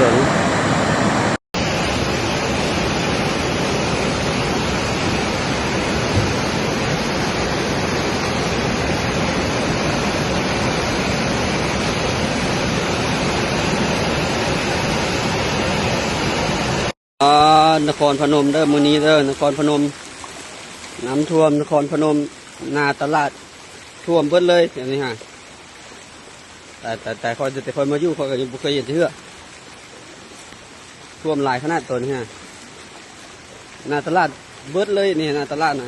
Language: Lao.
ອ່າ ນະຄອນພະນົມເດີ ມື້ນີ້ເດີ ນະຄອນພະນົມ ນ້ຳຖ້ວມນະຄອນພະນົມ ໜ້າຕະຫຼາດຖ້ວມເບິດເລີຍ ອັນນີ້ຮະ. ແຕ່ ແຕ່ ແຕ່ຂ້ອຍ ແຕ່ຂ້ອຍມາຢູ່ ຂ້ອຍກໍຍັງບໍ່ເຄີຍເຫັນເທື່ອ ຖ້ວມຫຼາຍຂະໜາດໂຕນີ້ຮະ. ໜ້າຕະຫຼາດເບິດເລີຍນີ້ ໜ້າຕະຫຼາດນະ.